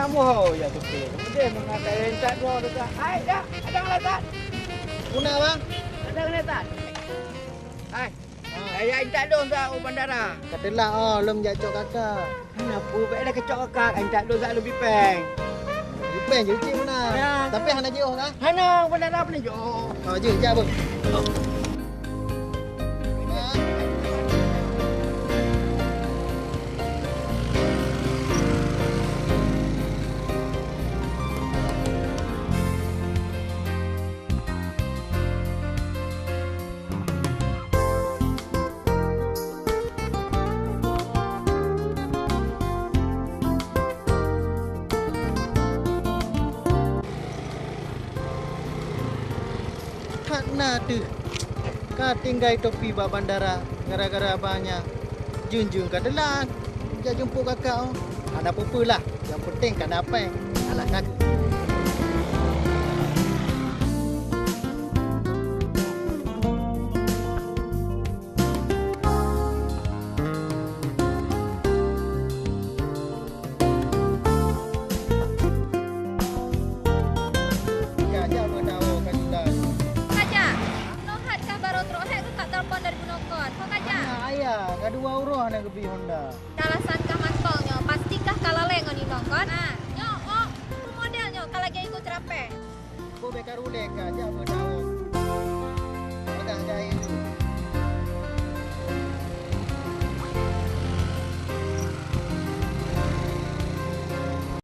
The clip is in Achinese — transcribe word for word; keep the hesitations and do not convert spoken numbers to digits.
Moho ya beutôi. Kemudian mengatakan tak dua dekat. Hai, dah, ada ngeliat tak? Guna, Bang? Ada ngeliat tak? Hai. Ha. Saya intat dong dah u bandara. Ka telat, oh, lom jak cok kakak. Hana peue, bèk dah keucok kakak, intat dong dah leubeh pèng. Leubeh pèng je cit meunan. Ya. Tapi hana jiôh kah? Hana, bandara apa ni jiôh? Oh, jeuet, jak, Bang. That na teuh ka tinggai topi bak bandara gara-gara abang nyan. Jun-jun ka teulat jak jemput kakak, oh. Hana peue-peue lah, nyang peunteng ka na pèng. Alah, ka Kaja, nohat kah barô trok hék keu ka telepon dari bunoe kon. Ho Kaja. Hana, ayah, ka dua uroe hana geubri Honda. Alasan kah mantong nyoe, pasti kah ka lalée ngon inong kon? Ha, nyoe, oh, peue model nyoe ka lagée iko ceurapée. Ko bèk ka rulée ka, jak